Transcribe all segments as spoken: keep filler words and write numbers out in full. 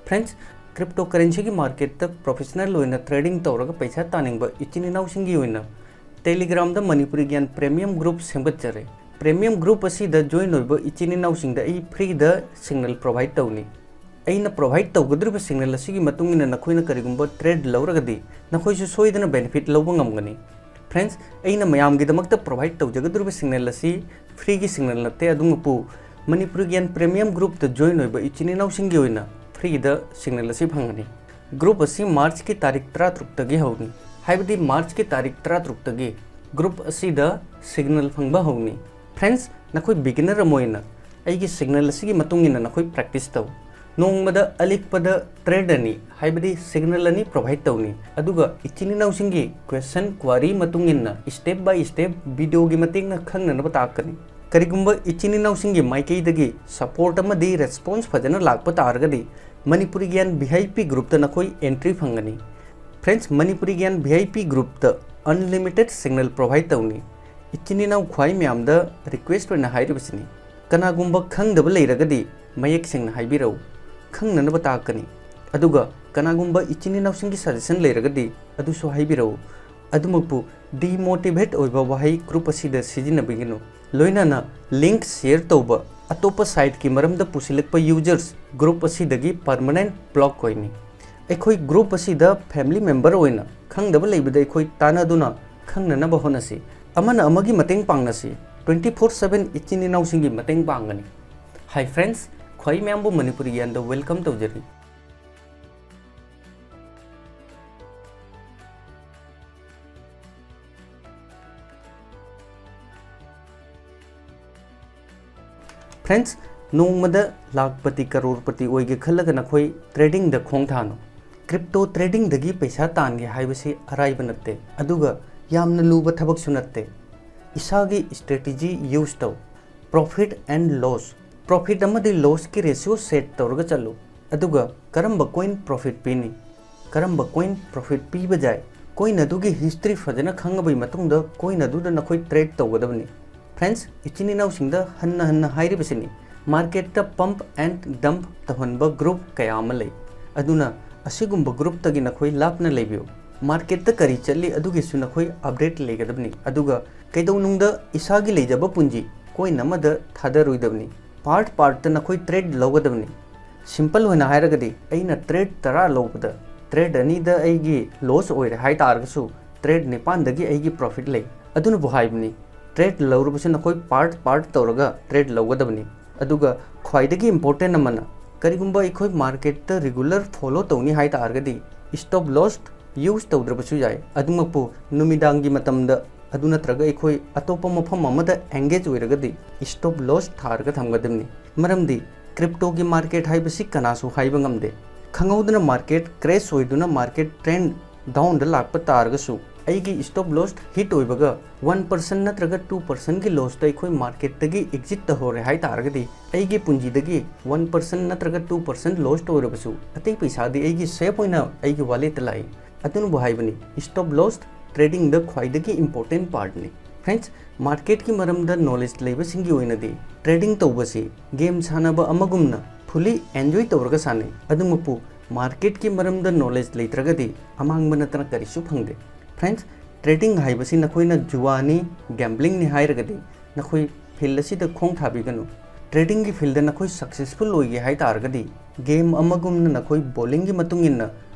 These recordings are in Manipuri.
Friends, cryptocurrencyꯒꯤ marketꯇ professional ꯑꯣꯏꯅ trading ꯇꯧꯔꯒ ꯄꯩꯁꯥ ꯇꯥꯅꯤꯡꯕ ꯏꯆꯤꯟ ꯏꯅꯥꯎꯁꯤꯡꯒꯤ ꯑꯣꯏꯅ Telegramꯗ ꯃꯅꯤꯄꯨꯔꯤ ꯒ꯭ꯌꯥꯟ premium group ꯁꯦꯝꯒꯠꯆꯔꯦ꯫ Premium group ꯑꯁꯤꯗ join ꯑꯣꯏꯕ ꯏꯆꯤꯟ ꯏꯅꯥꯎꯁꯤꯡꯗ ꯑꯩ freeꯗ signal provide ꯇꯧꯅꯤ꯫ ꯑꯩꯅ provide ꯇꯧꯒꯗꯧꯔꯤꯕ signal ꯑꯁꯤꯒꯤ ꯃꯇꯨꯡ ꯏꯟꯅ ꯅꯈꯣꯏꯅ ꯀꯔꯤꯒꯨꯝꯕ trade ꯂꯧꯔꯒꯗꯤ ꯅꯈꯣꯏꯁꯨ ꯁꯣꯏꯗꯅ benefit ꯂꯧꯕ ꯉꯝꯒꯅꯤ꯫ Friends, ꯑꯩꯅ ꯃꯌꯥꯝꯒꯤꯗꯃꯛꯇ provide ꯇꯧꯖꯒꯗꯧꯔꯤꯕ signal ꯑꯁꯤ freeꯒꯤ signal ꯅꯠꯇꯦ, ꯑꯗꯨꯃꯛꯄꯨ ꯃꯅꯤꯄꯨꯔꯤ ꯒ꯭ꯌꯥꯟ premium groupꯇ join ꯑꯣꯏꯕ ꯏꯆꯤꯟ ꯏꯅꯥꯎꯁꯤꯡꯒꯤ ꯑꯣꯏꯅ freeꯗ signal ꯑꯁꯤ ꯐꯪꯒꯅꯤ꯫ Group ꯑꯁꯤ Marchꯀꯤ ꯇꯥꯔꯤꯛ ꯇꯔꯥꯇꯔꯨꯛꯇꯒꯤ ꯍꯧꯅꯤ, ꯍꯥꯏꯕꯗꯤ Marchꯀꯤ ꯇꯥꯔꯤꯛ ꯇꯔꯥꯇꯔꯨꯛꯇꯒꯤ group ꯑꯁꯤꯗ signal ꯐꯪꯕ ꯍꯧꯅꯤ꯫ Friends, ꯅꯈꯣꯏ beginner ꯑꯃ ꯑꯣꯏꯅ ꯑꯩꯒꯤ signal ꯑꯁꯤꯒꯤ ꯃꯇꯨꯡ ꯏꯟꯅ ꯅꯈꯣꯏ practice ꯇꯧ꯫ ꯅꯣꯡꯃꯗ ꯑꯂꯤꯛꯄꯗ trade ꯑꯅꯤ, ꯍꯥꯏꯕꯗꯤ signal ꯑꯅꯤ provide ꯇꯧꯅꯤ, ꯑꯗꯨꯒ ꯏꯆꯤꯟ ꯏꯅꯥꯎꯁꯤꯡꯒꯤ question query ꯃꯇꯨꯡ ꯏꯟꯅ step by step videoꯒꯤ ꯃꯇꯦꯡꯅ ꯈꯪꯅꯅꯕ ꯇꯥꯛꯀꯅꯤ꯫ ꯀꯔꯤꯒꯨꯝꯕ ꯏꯆꯤꯟ ꯏꯅꯥꯎꯁꯤꯡꯒꯤ ꯃꯥꯏꯀꯩꯗꯒꯤ support ꯑꯃꯗꯤ response ꯐꯖꯅ ꯂꯥꯛꯄ ꯇꯥꯔꯒꯗꯤ ꯃꯅꯤꯄꯨꯔꯤ ꯒ꯭ꯌꯥꯟ V I P groupꯇ ꯅꯈꯣꯏ entry ꯐꯪꯒꯅꯤ꯫ Friends, ꯃꯅꯤꯄꯨꯔꯤ ꯒ꯭ꯌꯥꯟ V I P groupꯇ unlimited signal provide ꯇꯧꯅꯤ꯫ ꯏꯆꯤꯟ ꯏꯅꯥꯎ ꯈ꯭ꯋꯥꯏ ꯃꯌꯥꯝꯗ request ꯑꯣꯏꯅ ꯍꯥꯏꯔꯤꯕꯁꯤꯅꯤ, ꯀꯅꯥꯒꯨꯝꯕ ꯈꯪꯗꯕ ꯂꯩꯔꯒꯗꯤ ꯃꯌꯦꯛ ꯁꯦꯡꯅ ꯍꯥꯏꯕꯤꯔꯛꯎ, ꯈꯪꯅꯅꯕ ꯇꯥꯛꯀꯅꯤ꯫ ꯑꯗꯨꯒ ꯀꯅꯥꯒꯨꯝꯕ ꯏꯆꯤꯟ ꯏꯅꯥꯎꯁꯤꯡꯒꯤ suggestion ꯂꯩꯔꯒꯗꯤ ꯑꯗꯨꯁꯨ ꯍꯥꯏꯕꯤꯔꯛꯎ꯫ ꯑꯗꯨꯃꯛꯄꯨ demotivate ꯑꯣꯏꯕ ꯋꯥꯍꯩ group ꯑꯁꯤꯗ ꯁꯤꯖꯤꯟꯅꯕꯤꯒꯅꯨ꯫ ꯂꯣꯏꯅꯅ link share ꯇꯧꯕ, ꯑꯇꯣꯞꯄ siteꯀꯤ ꯃꯔꯝꯗ ꯄꯨꯁꯤꯜꯂꯛꯄ users group ꯑꯁꯤꯗꯒꯤ permanent block ꯑꯣꯏꯅꯤ꯫ ꯑꯩꯈꯣꯏ group ꯑꯁꯤꯗ family member ꯑꯣꯏꯅ ꯈꯪꯗꯕ ꯂꯩꯕꯗ ꯑꯩꯈꯣꯏ ꯇꯥꯟꯅꯗꯨꯅ ꯈꯪꯅꯅꯕ ꯍꯣꯠꯅꯁꯤ꯫ ꯑꯃꯅ ꯑꯃꯒꯤ ꯃꯇꯦꯡ ꯄꯥꯡꯅꯁꯤ꯫ Twenty four seven ꯏꯆꯤꯟ ꯏꯅꯥꯎꯁꯤꯡꯒꯤ ꯃꯇꯦꯡ ꯄꯥꯡꯒꯅꯤ꯫ Hi friends, ꯈ꯭ꯋꯥꯏ ꯃꯌꯥꯝꯕꯨ ꯃꯅꯤꯄꯨꯔꯤ ꯒ꯭ꯌꯥꯟꯗ welcome ꯇꯧꯖꯔꯤ꯫ Friends, ꯅꯣꯡꯃꯗ ꯂꯥꯈꯄꯇꯤ ꯀꯔꯣꯔꯄꯇꯤ ꯑꯣꯏꯒꯦ ꯈꯜꯂꯒ ꯅꯈꯣꯏ tradingꯗ ꯈꯣꯡ ꯊꯥꯅꯨ꯫ Crypto tradingꯗꯒꯤ ꯄꯩꯁꯥ ꯇꯥꯟꯒꯦ ꯍꯥꯏꯕꯁꯤ ꯑꯔꯥꯏꯕ ꯅꯠꯇꯦ, ꯑꯗꯨꯒ ꯌꯥꯝꯅ ꯂꯨꯕ ꯊꯕꯛꯁꯨ ꯅꯠꯇꯦ꯫ ꯏꯁꯥꯒꯤ strategy use ꯇꯧ꯫ Profit and loss, profit ꯑꯃꯗꯤ lossꯀꯤ ratio set ꯇꯧꯔꯒ ꯆꯠꯂꯨ, ꯑꯗꯨꯒ ꯀꯔꯝꯕ coin profit ꯄꯤꯅꯤ, ꯀꯔꯝꯕ coin profit ꯄꯤꯕ ꯌꯥꯏ, coin ꯑꯗꯨꯒꯤ history ꯐꯖꯅ ꯈꯪꯉꯕꯒꯤ ꯃꯇꯨꯡꯗ coin ꯑꯗꯨꯗ ꯅꯈꯣꯏ trade ꯇꯧꯒꯗꯕꯅꯤ꯫ Friends, ꯏꯆꯤꯟ ꯏꯅꯥꯎꯁꯤꯡꯗ ꯍꯟꯅ ꯍꯟꯅ ꯍꯥꯏꯔꯤꯕꯁꯤꯅꯤ, Marketꯇ pump and dump ꯇꯧꯍꯟꯕ group ꯀꯌꯥ ꯑꯃ ꯂꯩ꯫ ꯑꯗꯨꯅ ꯑꯁꯤꯒꯨꯝꯕ groupꯇꯒꯤ ꯅꯈꯣꯏ ꯂꯥꯞꯅ ꯂꯩꯕꯤꯌꯨ꯫ Marketꯇ ꯀꯔꯤ ꯆꯠꯂꯤ ꯑꯗꯨꯒꯤꯁꯨ ꯅꯈꯣꯏ update ꯂꯩꯒꯗꯕꯅꯤ꯫ ꯑꯗꯨꯒ ꯀꯩꯗꯧꯅꯨꯡꯗ ꯏꯁꯥꯒꯤ ꯂꯩꯖꯕ ꯄꯨꯟꯖꯤ coin ꯑꯃꯗ ꯊꯥꯗꯔꯣꯏꯗꯕꯅꯤ꯫ Part partꯇ ꯅꯈꯣꯏ trade ꯂꯧꯒꯗꯕꯅꯤ꯫ Simple ꯑꯣꯏꯅ ꯍꯥꯏꯔꯒꯗꯤ, ꯑꯩꯅ trade ꯇꯔꯥ ꯂꯧꯕꯗ trade ꯑꯅꯤꯗ ꯑꯩꯒꯤ loss ꯑꯣꯏꯔꯦ ꯍꯥꯏ ꯇꯥꯔꯒꯁꯨ, trade ꯅꯤꯄꯥꯟꯗꯒꯤ ꯑꯩꯒꯤ profit ꯂꯩ꯫ ꯑꯗꯨꯅꯕꯨ ꯍꯥꯏꯕꯅꯤ, trade ꯂꯧꯔꯕꯁꯨ ꯅꯈꯣꯏ part part ꯇꯧꯔꯒ trade ꯂꯧꯒꯗꯕꯅꯤ꯫ ꯑꯗꯨꯒ ꯈ꯭ꯋꯥꯏꯗꯒꯤ important ꯑꯃꯅ, ꯀꯔꯤꯒꯨꯝꯕ ꯑꯩꯈꯣꯏ marketꯇ regular follow ꯇꯧꯅꯤ ꯍꯥꯏ ꯇꯥꯔꯒꯗꯤ, stop loss use ꯇꯧꯗ꯭ꯔꯕꯁꯨ ꯌꯥꯏ꯫ ꯑꯗꯨꯃꯛꯄꯨ ꯅꯨꯃꯤꯗꯥꯡꯒꯤ ꯃꯇꯝꯗ ꯑꯗꯨ ꯅꯠꯇ꯭ꯔꯒ ꯑꯩꯈꯣꯏ ꯑꯇꯣꯞꯄ ꯃꯐꯝ ꯑꯃꯗ engage ꯑꯣꯏꯔꯒꯗꯤ, stop loss ꯊꯥꯔꯒ ꯊꯝꯒꯗꯕꯅꯤ꯫ ꯃꯔꯝꯗꯤ cryptoꯒꯤ market ꯍꯥꯏꯕꯁꯤ ꯀꯅꯥꯁꯨ ꯍꯥꯏꯕ ꯉꯝꯗꯦ꯫ ꯈꯪꯍꯧꯗꯅ market crash ꯑꯣꯏꯗꯨꯅ market trend downꯗ ꯂꯥꯛꯄ ꯇꯥꯔꯒꯁꯨ, ꯑꯩꯒꯤ stop loss hit ꯑꯣꯏꯕꯒ one percent ꯅꯠꯇ꯭ꯔꯒ two percentꯒꯤ lossꯇ ꯑꯩꯈꯣꯏ marketꯇꯒꯤ exit ꯇꯧꯍꯧꯔꯦ ꯍꯥꯏ ꯇꯥꯔꯒꯗꯤ, ꯑꯩꯒꯤ ꯄꯨꯟꯁꯤꯗꯒꯤ one percent ꯅꯠꯇ꯭ꯔꯒ two percent loss ꯑꯣꯏꯔꯕꯁꯨ, ꯑꯇꯩ ꯄꯩꯁꯥꯗꯤ ꯑꯩꯒꯤ safe ꯑꯣꯏꯅ ꯑꯩꯒꯤ walletꯇ ꯂꯥꯛꯏ꯫ ꯑꯗꯨꯅꯕꯨ ꯍꯥꯏꯕꯅꯤ, stop loss tradingꯗ ꯈ꯭ꯋꯥꯏꯗꯒꯤ important partꯅꯤ꯫ Friends, marketꯀꯤ ꯃꯔꯝꯗ knowledge ꯂꯩꯕꯁꯤꯡꯒꯤ ꯑꯣꯏꯅꯗꯤ trading ꯇꯧꯕꯁꯤ game ꯁꯥꯟꯅꯕ ꯑꯃꯒꯨꯝꯅ fully enjoy ꯇꯧꯔꯒ ꯁꯥꯟꯅꯩ꯫ ꯑꯗꯨꯃꯛꯄꯨ marketꯀꯤ ꯃꯔꯝꯗ knowledge ꯂꯩꯇ꯭ꯔꯒꯗꯤ ꯑꯃꯥꯡꯕ ꯅꯠꯇꯅ ꯀꯔꯤꯁꯨ ꯐꯪꯗꯦ꯫ Friends, trading ꯍꯥꯏꯕꯁꯤ ꯅꯈꯣꯏꯅ ꯖꯨꯋꯥꯅꯤ, gamblingꯅꯤ ꯍꯥꯏꯔꯒꯗꯤ ꯅꯈꯣꯏ field ꯑꯁꯤꯗ ꯈꯣꯡ ꯊꯥꯕꯤꯒꯅꯨ꯫ Tradingꯒꯤ fieldꯗ ꯅꯈꯣꯏ successful ꯑꯣꯏꯒꯦ ꯍꯥꯏ ꯇꯥꯔꯒꯗꯤ, game ꯑꯃꯒꯨꯝꯅ ꯅꯈꯣꯏ bowlingꯒꯤ ꯃꯇꯨꯡ ꯏꯟꯅ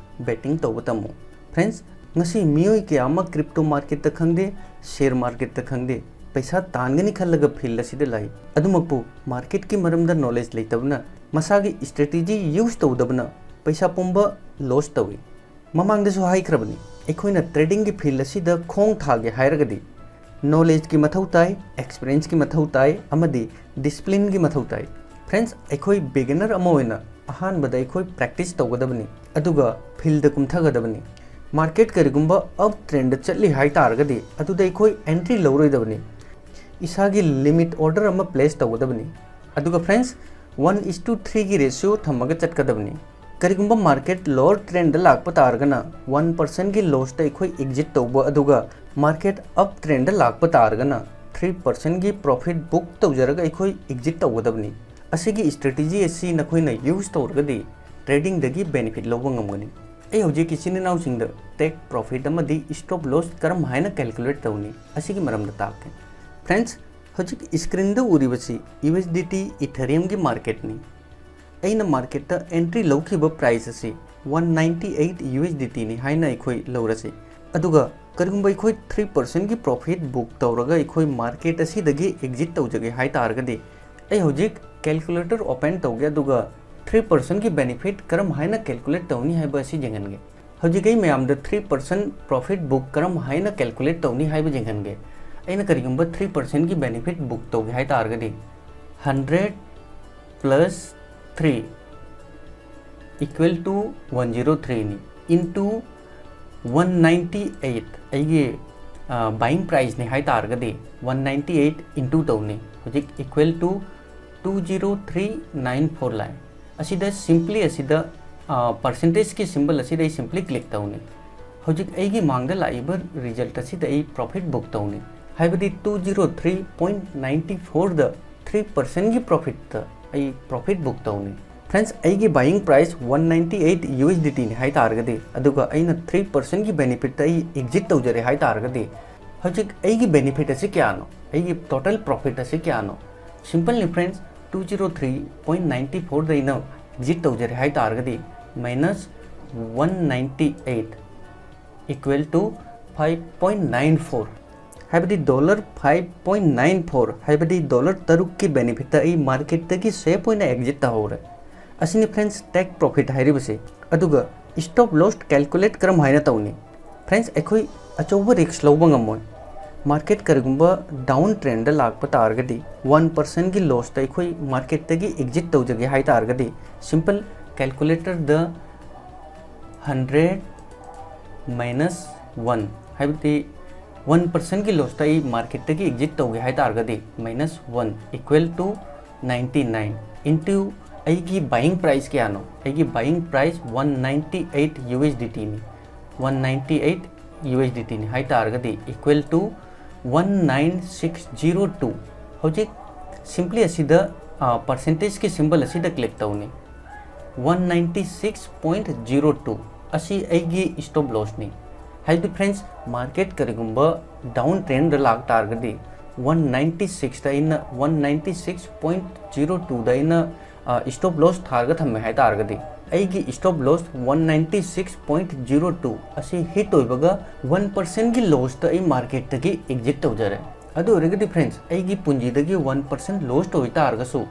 batting ꯇꯧꯕ ꯇꯝꯃꯨ꯫ Friends, ꯉꯁꯤ ꯃꯤꯑꯣꯏ ꯀꯌꯥ ꯑꯃ crypto marketꯇ ꯈꯪꯗꯦ, share marketꯇ ꯈꯪꯗꯦ, ꯄꯩꯁꯥ ꯇꯥꯟꯒꯅꯤ ꯈꯜꯂꯒ field ꯑꯁꯤꯗ ꯂꯥꯛꯏ꯫ ꯑꯗꯨꯃꯛꯄꯨ marketꯀꯤ ꯃꯔꯝꯗ knowledge ꯂꯩꯇꯕꯅ, ꯃꯁꯥꯒꯤ strategy use ꯇꯧꯗꯕꯅ ꯄꯩꯁꯥ ꯄꯨꯝꯕ loss ꯇꯧꯏ꯫ ꯃꯃꯥꯡꯗꯁꯨ ꯍꯥꯏꯈ꯭ꯔꯕꯅꯤ, ꯑꯩꯈꯣꯏꯅ tradingꯒꯤ field ꯑꯁꯤꯗ ꯈꯣꯡ ꯊꯥꯒꯦ ꯍꯥꯏꯔꯒꯗꯤ knowledgeꯀꯤ ꯃꯊꯧ ꯇꯥꯏ, experienceꯀꯤ ꯃꯊꯧ ꯇꯥꯏ, ꯑꯃꯗꯤ disciplineꯒꯤ ꯃꯊꯧ ꯇꯥꯏ꯫ Friends, ꯑꯩꯈꯣꯏ beginner ꯑꯃ ꯑꯣꯏꯅ ꯑꯍꯥꯟꯕꯗ ꯑꯩꯈꯣꯏ practice ꯇꯧꯒꯗꯕꯅꯤ, ꯑꯗꯨꯒ fieldꯗ ꯀꯨꯝꯊꯒꯗꯕꯅꯤ꯫ Market ꯀꯔꯤꯒꯨꯝꯕ up trendꯗ ꯆꯠꯂꯤ ꯍꯥꯏ ꯇꯥꯔꯒꯗꯤ, ꯑꯗꯨꯗ ꯑꯩꯈꯣꯏ entry ꯂꯧꯔꯣꯏꯗꯕꯅꯤ꯫ ꯏꯁꯥꯒꯤ limit order ꯑꯃ place ꯇꯧꯒꯗꯕꯅꯤ꯫ ꯑꯗꯨꯒ friends, one is to threeꯒꯤ ratio ꯊꯝꯃꯒ ꯆꯠꯀꯗꯕꯅꯤ꯫ ꯀꯔꯤꯒꯨꯝꯕ market lower trendꯗ ꯂꯥꯛꯄ ꯇꯥꯔꯒꯅ, one percentꯀꯤ lossꯇ ꯑꯩꯈꯣꯏ exit ꯇꯧꯕ, ꯑꯗꯨꯒ market up trendꯗ ꯂꯥꯛꯄ ꯇꯥꯔꯒꯅ, three percentꯀꯤ profit book ꯇꯧꯖꯔꯒ ꯑꯩꯈꯣꯏ exit ꯇꯧꯒꯗꯕꯅꯤ꯫ ꯑꯁꯤꯒꯤ strategy ꯑꯁꯤ ꯅꯈꯣꯏꯅ use ꯇꯧꯔꯒꯗꯤ trading ꯗꯒꯤ benefit ꯂꯧꯕ ꯉꯝꯒꯅꯤ꯫ ꯑꯩ ꯍꯧꯖꯤꯛ ꯏꯆꯤꯟ ꯏꯅꯥꯎꯁꯤꯡꯗ take profit ꯑꯃꯗꯤ stop loss ꯀꯔꯝ ꯍꯥꯏꯅ calculate ꯇꯧꯅꯤ ꯑꯁꯤꯒꯤ ꯃꯔꯝꯗ ꯇꯥꯛꯀꯦ꯫ Friends, ꯍꯧꯖꯤꯛ screen ꯗ ꯎꯔꯤꯕꯁꯤ U S D T Ethereum ꯒꯤ market ꯅꯤ꯫ ꯑꯩꯅ market ꯇ entry ꯂꯧꯈꯤꯕ price ꯑꯁꯤ one ninety eight U S D T ꯅꯤ ꯍꯥꯏꯅ ꯑꯩꯈꯣꯏ ꯂꯧꯔꯁꯤ꯫ ꯑꯗꯨꯒ ꯀꯔꯤꯒꯨꯝꯕ ꯑꯩꯈꯣꯏ three percent ꯒꯤ profit book ꯇꯧꯔꯒ ꯑꯩꯈꯣꯏ market ꯑꯁꯤꯗꯒꯤ exit ꯇꯧꯖꯒꯦ ꯍꯥꯏ ꯇꯥꯔꯒꯗꯤ, ꯑꯩ ꯍꯧꯖꯤꯛ calculator open ꯇꯧꯒꯦ, ꯑꯗꯨꯒ three percent ꯒꯤ benefit ꯀꯔꯝ ꯍꯥꯏꯅ calculate ꯇꯧꯅꯤ ꯍꯥꯏꯕ ꯑꯁꯤ ꯌꯦꯡꯍꯟꯒꯦ꯫ ꯍꯧꯖꯤꯛ ꯑꯩ ꯃꯌꯥꯝꯗ three percent profit book ꯀꯔꯝ ꯍꯥꯏꯅ calculate ꯇꯧꯅꯤ ꯍꯥꯏꯕ ꯌꯦꯡꯍꯟꯒꯦ꯫ ꯑꯩꯅ ꯀꯔꯤꯒꯨꯝꯕ three percent ꯒꯤ benefit book ꯇꯧꯒꯦ ꯍꯥꯏ ꯇꯥꯔꯒꯗꯤ, hundred plus three equal to one zero three ꯅꯤ, into one ninety eight ꯑꯩꯒꯤ buying price ꯅꯤ ꯍꯥꯏ ꯇꯥꯔꯒꯗꯤ, one ninety eight into ꯇꯧꯅꯤ꯫ ꯍꯧꯖꯤꯛ equal to two zero three nine four line꯫ ꯑꯁꯤꯗ simply ꯑꯁꯤꯗ percentage ꯀꯤ symbol ꯑꯁꯤꯗ ꯑꯩ simply click ꯇꯧꯅꯤ꯫ ꯍꯧꯖꯤꯛ ꯑꯩꯒꯤ ꯃꯥꯡꯗ ꯂꯥꯛꯏꯕ result ꯑꯁꯤꯗ ꯑꯩ profit book ꯇꯧꯅꯤ꯫ ꯍꯥꯏꯕꯗꯤ two zero three point nine four ꯗ three percent ꯒꯤ profit ꯇ ꯑꯩ profit book ꯇꯧꯅꯤ꯫ Friends, ꯑꯩꯒꯤ buying price one ninety eight U S D T ꯅꯤ ꯍꯥꯏ ꯇꯥꯔꯒꯗꯤ, ꯑꯗꯨꯒ ꯑꯩꯅ three percent ꯒꯤ benefit ꯇ ꯑꯩ exit ꯇꯧꯖꯔꯦ ꯍꯥꯏ ꯇꯥꯔꯒꯗꯤ, ꯍꯧꯖꯤꯛ ꯑꯩꯒꯤ benefit ꯑꯁꯤ ꯀꯌꯥꯅꯣ? ꯑꯩꯒꯤ total profit ꯑꯁꯤ ꯀꯌꯥꯅꯣ? Simple ꯅꯤ friends, two zero three point nine four ꯗ ꯑꯩꯅ exit ꯇꯧꯖꯔꯦ ꯍꯥꯏ ꯇꯥꯔꯒꯗꯤ, minus one ninety eight equal to five point nine four, ꯍꯥꯏꯕꯗꯤ dollar five point nine four, ꯍꯥꯏꯕꯗꯤ dollar ꯇꯔꯨꯛꯀꯤ benefit ꯇ ꯑꯩ market ꯇꯒꯤ safe ꯑꯣꯏꯅ exit ꯇꯧꯍꯧꯔꯦ꯫ ꯑꯁꯤꯅꯤ friends, take profit ꯍꯥꯏꯔꯤꯕꯁꯦ꯫ ꯑꯗꯨꯒ stop loss calculate ꯀꯔꯝ ꯍꯥꯏꯅ ꯇꯧꯅꯤ? Friends, ꯑꯩꯈꯣꯏ ꯑꯆꯧꯕ risk ꯂꯧꯕ ꯉꯝꯃꯣꯏ꯫ Market ꯀꯔꯤꯒꯨꯝꯕ down trend ꯗ ꯂꯥꯛꯄ ꯇꯥꯔꯒꯗꯤ, one percent ꯒꯤ loss ꯇ ꯑꯩꯈꯣꯏ market ꯇꯒꯤ exit ꯇꯧꯖꯒꯦ ꯍꯥꯏ ꯇꯥꯔꯒꯗꯤ, simple calculator ꯗ hundred minus one, ꯍꯥꯏꯕꯗꯤ one percent ꯒꯤ loss ꯇ ꯑꯩ market ꯇꯒꯤ exit ꯇꯧꯒꯦ ꯍꯥꯏ ꯇꯥꯔꯒꯗꯤ, minus one equal to ninety nine into ꯑꯩꯒꯤ buying price ꯀꯌꯥꯅꯣ? ꯑꯩꯒꯤ buying price one ninety eight U S D T ꯅꯤ꯫ One ninety eight U S D T ꯅꯤ ꯍꯥꯏ ꯇꯥꯔꯒꯗꯤ, equal to one nine six zero two꯫ ꯍꯧꯖꯤꯛ simply ꯑꯁꯤꯗ ꯄꯔꯁꯦꯟꯇꯦꯖꯀꯤ ꯁꯤꯝꯕꯜ ꯑꯁꯤꯗ ꯀ꯭ꯂꯤꯛ ꯇꯧꯅꯤ꯫ One ninety six point zero two ꯑꯁꯤ ꯑꯩꯒꯤ ꯁ꯭ꯇꯣꯞ ꯂꯣꯁꯅꯤ꯫ ꯍꯥꯏꯕꯗꯤ ꯐ꯭ꯔꯦꯟꯁ, ꯃꯥꯔꯀꯦꯠ ꯀꯔꯤꯒꯨꯝꯕ ꯗꯥꯎꯟ ꯇ꯭ꯔꯦꯟꯗ ꯂꯥꯛ ꯇꯥꯔꯒꯗꯤ, ꯋꯥꯟ ꯅꯥꯏꯟꯇꯤ ꯁꯤꯛꯁꯇ ꯑꯩꯅ one ninety six point zero ꯇꯨꯗ ꯑꯩꯅ ꯁ꯭ꯇꯣꯞ ꯂꯣꯁ ꯊꯥꯔꯒ ꯊꯝꯃꯦ ꯍꯥꯏ ꯇꯥꯔꯒꯗꯤ, ꯑꯩꯒꯤ stop loss one ninety six point zero two ꯑꯁꯤ ꯍꯤꯠ ꯑꯣꯏꯕꯒ ꯋꯥꯟ ꯄꯔꯁꯦꯟꯒꯤ ꯂꯣꯁꯇ ꯑꯩ ꯃꯥꯔꯀꯦꯠꯇꯒꯤ ꯑꯦꯛꯖꯤꯠ ꯇꯧꯖꯔꯦ꯫ ꯑꯗꯨ ꯑꯣꯏꯔꯒꯗꯤ ꯐ꯭ꯔꯦꯟꯁ, ꯑꯩꯒꯤ ꯄꯨꯟꯁꯤꯗꯒꯤ ꯋꯥꯟ ꯄꯔꯁꯦꯟ ꯂꯣꯁ ꯇꯧꯏ ꯇꯥꯔꯒꯁꯨ,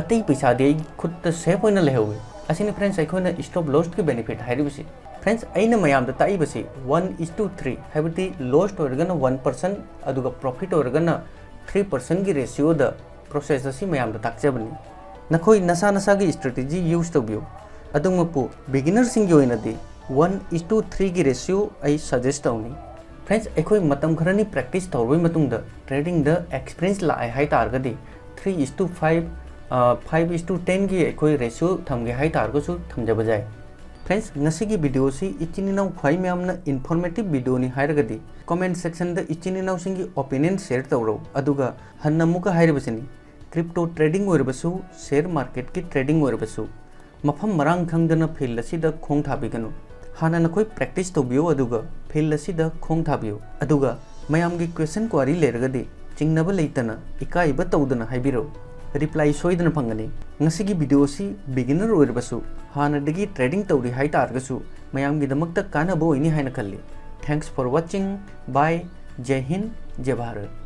ꯑꯇꯩ ꯄꯩꯁꯥꯗꯤ ꯑꯩꯒꯤ ꯈꯨꯠꯇ ꯁꯦꯐ ꯑꯣꯏꯅ ꯂꯩꯍꯧꯋꯤ꯫ ꯑꯁꯤꯅꯤ ꯐ꯭ꯔꯦꯟꯁ, ꯑꯩꯈꯣꯏꯅ ꯁ꯭ꯇꯣꯞ ꯂꯣꯁꯀꯤ ꯕꯦꯅꯤꯐꯤꯠ ꯍꯥꯏꯔꯤꯕꯁꯤ꯫ ꯐ꯭ꯔꯦꯟꯁ, ꯑꯩꯅ ꯃꯌꯥꯝꯗ ꯇꯥꯛꯏꯕꯁꯤ ꯋꯥꯟ ꯏꯁ ꯇꯨ ꯊ꯭ꯔꯤ, ꯍꯥꯏꯕꯗꯤ ꯂꯣꯁ ꯑꯣꯏꯔꯒꯅ ꯋꯥꯟ ꯄꯔꯁꯦꯟ, ꯑꯗꯨꯒ ꯄ꯭ꯔꯣꯐꯤꯠ ꯑꯣꯏꯔꯒꯅ ꯊ꯭ꯔꯤ ꯄꯔꯁꯦꯟꯒꯤ ꯔꯦꯁꯤꯌꯣꯗ ꯄ꯭ꯔꯣꯁꯦꯁ ꯑꯁꯤ ꯃꯌꯥꯝꯗ ꯇꯥꯛꯆꯕꯅꯤ꯫ ꯅꯈꯣꯏ ꯅꯁꯥ ꯅꯁꯥꯒꯤ ꯁ꯭ꯇ꯭ꯔꯦꯇꯦꯖꯤ ꯌꯨꯁ ꯇꯧꯕꯤꯌꯨ꯫ ꯑꯗꯨꯃꯛꯄꯨ ꯕꯤꯒꯤꯅꯔꯁꯤꯡꯒꯤ ꯑꯣꯏꯅꯗꯤ ꯋꯥꯟ ꯏꯁ ꯇꯨ ꯊ꯭ꯔꯤꯒꯤ ꯔꯦꯁꯤꯌꯣ ꯑꯩ ꯁꯖꯦꯁ ꯇꯧꯅꯤ꯫ ꯐ꯭ꯔꯦꯟꯁ, ꯑꯩꯈꯣꯏ ꯃꯇꯝ ꯈꯔꯅꯤ ꯄ꯭ꯔꯦꯛꯇꯤꯁ ꯇꯧꯔꯕꯩ ꯃꯇꯨꯡꯗ ꯇ꯭ꯔꯦꯗꯤꯡꯗ ꯑꯦꯛꯁꯄꯤꯔꯤꯌꯦꯟꯁ ꯂꯥꯛꯑꯦ ꯍꯥꯏ ꯇꯥꯔꯒꯗꯤ, ꯊ꯭ꯔꯤ ꯏꯁ ꯇꯨ ꯐꯥꯏꯚ, ꯐꯥꯏꯚ ꯏꯁ ꯇꯨ ꯇꯦꯟꯒꯤ ꯑꯩꯈꯣꯏ ꯔꯦꯁꯤꯌꯣ ꯊꯝꯒꯦ ꯍꯥꯏ ꯇꯥꯔꯒꯁꯨ ꯊꯝꯖꯕ ꯌꯥꯏ꯫ ꯐ꯭ꯔꯦꯟꯁ, ꯉꯁꯤꯒꯤ ꯚꯤꯗꯤꯑꯣꯁꯤ ꯏꯆꯤꯟ ꯏꯅꯥꯎ ꯈ꯭ꯋꯥꯏ ꯃꯌꯥꯝꯅ ꯏꯟꯐꯣꯔꯃꯦꯇꯤꯚ ꯚꯤꯗꯤꯑꯣꯅꯤ ꯍꯥꯏꯔꯒꯗꯤ, ꯀꯣꯃꯦꯟꯠ ꯁꯦꯛꯁꯟꯗ ꯏꯆꯤꯟ ꯏꯅꯥꯎꯁꯤꯡꯒꯤ ꯑꯣꯄꯤꯅꯤꯌꯟ ꯁꯦꯌꯔ ꯇꯧꯔꯧ꯫ ꯑꯗꯨꯒ ꯍꯟꯅ ꯑꯃꯨꯛꯀ ꯍꯥꯏꯔꯤꯕꯁꯤꯅꯤ, ꯀ꯭ꯔꯤꯞꯇꯣ ꯇ꯭ꯔꯦꯗꯤꯡ ꯑꯣꯏꯔꯕꯁꯨ, ꯁꯦꯌꯔ ꯃꯥꯔꯀꯦꯠꯀꯤ ꯇ꯭ꯔꯦꯗꯤꯡ ꯑꯣꯏꯔꯕꯁꯨ, ꯃꯐꯝ ꯃꯔꯥꯡ ꯈꯪꯗꯅ ꯐꯤꯜꯗ ꯑꯁꯤꯗ ꯈꯣꯡ ꯊꯥꯕꯤꯒꯅꯨ꯫ ꯍꯥꯟꯅ ꯅꯈꯣꯏ ꯄ꯭ꯔꯦꯛꯇꯤꯁ ꯇꯧꯕꯤꯌꯨ, ꯑꯗꯨꯒ ꯐꯤꯜꯗ ꯑꯁꯤꯗ ꯈꯣꯡ ꯊꯥꯕꯤꯌꯨ꯫ ꯑꯗꯨꯒ ꯃꯌꯥꯝꯒꯤ ꯀ꯭ꯋꯦꯁꯟ ꯀ꯭ꯋꯥꯔꯤ ꯂꯩꯔꯒꯗꯤ ꯆꯤꯡꯅꯕ ꯂꯩꯇꯅ, ꯏꯀꯥꯏꯕ ꯇꯧꯗꯅ ꯍꯥꯏꯕꯤꯔꯛꯎ꯫ ꯔꯤꯄ꯭ꯂꯥꯏ ꯁꯣꯏꯗꯅ ꯐꯪꯒꯅꯤ꯫ ꯉꯁꯤꯒꯤ ꯚꯤꯗꯤꯑꯣ ꯑꯁꯤ ꯕꯤꯒꯤꯅꯔ ꯑꯣꯏꯔꯕꯁꯨ, ꯍꯥꯟꯅꯗꯒꯤ ꯇ꯭ꯔꯦꯗꯤꯡ ꯇꯧꯔꯤ ꯍꯥꯏ ꯇꯥꯔꯒꯁꯨ, ꯃꯌꯥꯝꯒꯤꯗꯃꯛꯇ ꯀꯥꯟꯅꯕ ꯑꯣꯏꯅꯤ ꯍꯥꯏꯅ ꯈꯜꯂꯤ꯫ Thanks for watching. Bye. ꯖꯩ Hind, ꯖꯩ Bharat.